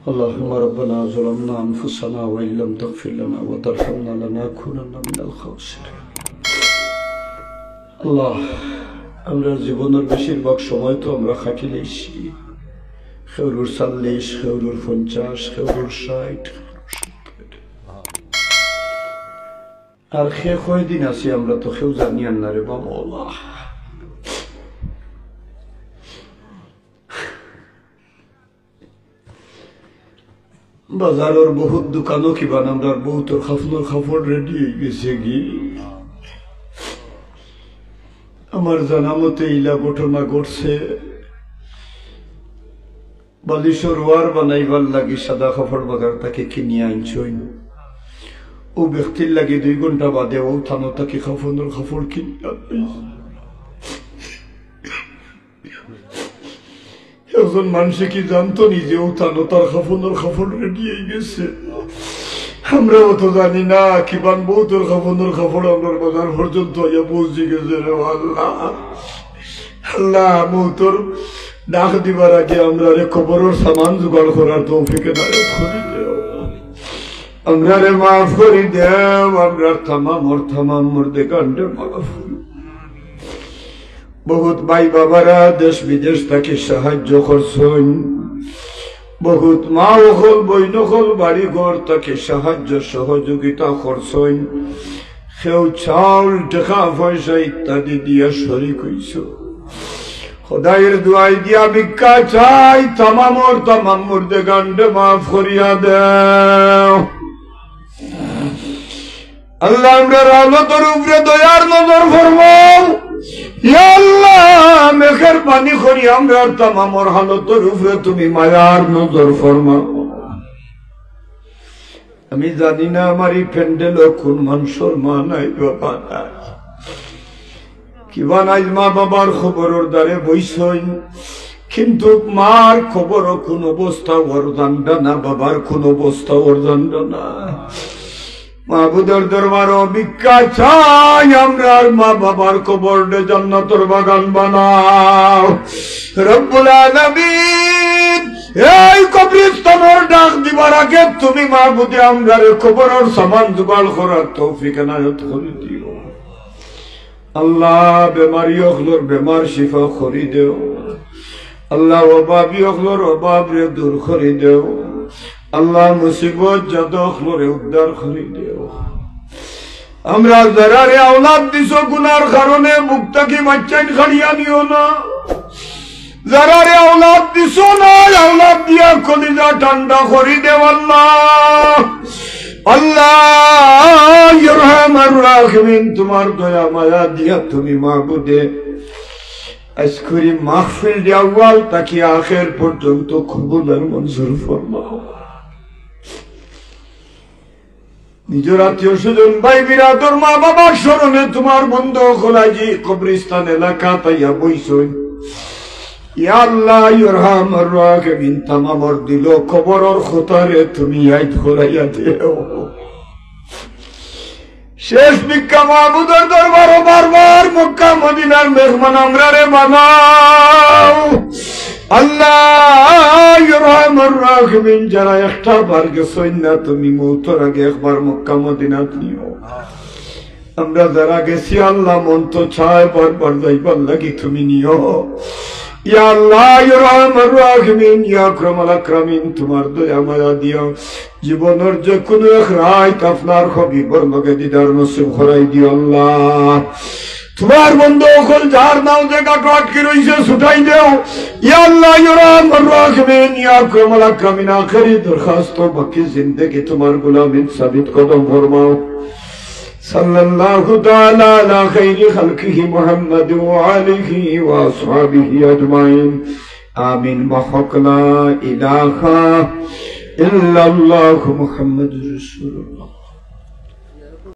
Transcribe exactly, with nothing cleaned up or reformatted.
اللهم ربنا ظلمنا أنفسنا وإن لم تغفر لنا وترحمنا لنكونن من الخاسرين. আল্লাহ, আমরা জীবনের বেশিরভাগ সময় তো আমরা খাটিলাইছি, কেউরুর চল্লিশ, কেউরুর পঞ্চাশ, কেউরুর ষাট। আর কে কয়দিন আছি আমরা তো কেউ জানিয়ার না রে বাবা। আল্লাহ, বাজারর বহুত দোকানো কিবান আমরার বউতর কাফনর কাপড় রেডি অইগেছে গি। আমার জানা মতে ইলা ঘটনা ঘটছে, বালিশর ওয়ার বানাইবার লাগি সাদা কাপড় বাজার থাকি কিনিয়া আনছইন। অউ ব্যক্তির লাগি দুই ঘন্টা বাদে অউ থানো থাকি কাফনর কাপড় কিনিয়া আনছইন। একজন মানষে কি জানতো নি যে অউ থানো তার কাফনর কাপড় রেডি অইগেছে? আমরাও তো জানি না, কিবান বউতর কাফনর কাপড় আমরার বাজার পর্যন্ত আইয়া পৌঁছি গেছে রে আল্লাহ। আল্লাহ, মউতর ডাক দিবার আগে আমরারে কবরর সামান জোগাড় করার তৌফিক এনায়েত করি দেও। আমরারে মাফ করি দেও, আমরার তামামর তামাম মুর্দেগানরে মাফ করি। বহুত ভাই বাবারা দেশ বিদেশ থাকি সাহায্য করছইন, বহুত মা অকল বইন অকল বাড়ি ঘর থাকি সাহায্য সহযোগিতা করছইন, কেউ চাউল, টেকা পয়সা ইত্যাদি দিয়া শরিক অইছো। খোদাইর দুয়াই দিয়া ভিক্ষা চাই, তামামর তামাম মুর্দেগানরে মাফ করিয়া দেও। আল্লাহ, আমরার হালতর উপরে দয়ার নজর ফরমাও। ইয়া আল্লাহ, মেহেরবানি করি আমরার তামামর হালতর উপরে তুমি মায়ার নজর ফরমাও। আমি জানি না আমার ই প্যান্ডেলো কুন মানষর মা নাই, বাবা নাই। কিবান আইজ মা বাবার কবরর দ্বারে বইছইন, কিন্তু মার কবরো কুন অবস্থা অর জানরা না, বাবার কুন অবস্থা অর জানরা না। মাবুদর দরবারো ভিক্ষা চাই, আমরার মা বাবার কবররে জান্নাতর বাগান বানাও। রব্বুল আলামিন, এই কবরস্থানর ডাক দিবার আগে তুমি মাবুদে আমরারে কবরর সামান জোগাড় করার তৌফিক এনায়েত করি দিও। আল্লাহ, বেমারি অকলর বেমার শিফা করি দেও। আল্লাহ, অভাবী অকলর অভাবরে দূর করি দেও। আল্লাহ, মুসিবত জাদা অকলরে উদ্ধার করি দেও। আমরারে যারারে আওলাদ দিছো, গুনার কারণে বুক থাকি বাচ্চাইন কাড়িয়া নিও না। যারারে আওলাদ দিছো না, আওলাদ দিয়া কলিজা ঠান্ডা করি দেও আল্লাহ। আল্লাহ, ইয়া আরহামার রাহিমিন, তুমার দয়া মায়া দিয়া তুমি মাবুদে আজকুরি মাহফিলরে আউয়াল থাকি আখের পর্যন্ত কবুল আর মঞ্জুর ফরমাও। নিজর আত্মীয় স্বজন, ভাই বিরাদর, মা বাবার স্মরণে তুমার বন্দা অকল আজি কবরস্থান এলাকাত আইয়া বইছইন। ইয়া আল্লাহ, ইয়া আরহামার রাহিমিন, তামামর দিলো কবরর কথারে তুমি ইয়াদ করাইয়া দেও। শেষ ভিক্ষা মাবুদর দরবারো বারবার মক্কা মদিনার মেহমান আমরারে বানাও। আল্লাহ, ইয়া আরহামার রাহিমিন, যারা একটা বার গেছইন না, তুমি মউতর আগে একবার মক্কা মদিনাত নিও। আমরা যারা গেছি আল্লাহ, মন তো চায় বারবার যাইবার লাগি, তুমি নিও। ইয়া আল্লাহ, ইয়া আরহামার রাহিমিন, ইয়া আকরামাল আকরামিন, তুমার দয়া মায়া দিও। জীবনর যে কুনু এক রাইত আপনার হাবিবর লগে দিদার নসিব করাই দিও আল্লাহ। তুমার বন্দা অকল যার নাও যে গাটো আটকি রইছে, ছুটাই দেও। ইয়া আল্লাহ, ইয়া আরহামার রাহিমিন, ইয়া আকরামাল আকরামিন, আখেরি দরখাস্ত, বাকি জিন্দেগি তুমার গোলামিত সাবিত কদম ফরমাও। সাল্লাল্লাহু তাআলা আলা খাইরি খালকিহি মুহাম্মাদিন ওয়া আলিহি ওয়া আসহাবিহি আজমাইন। আমিন। ওয়া হক লা ইলাহা ইল্লাল্লাহু মুহাম্মাদুর রাসূলুল্লাহ।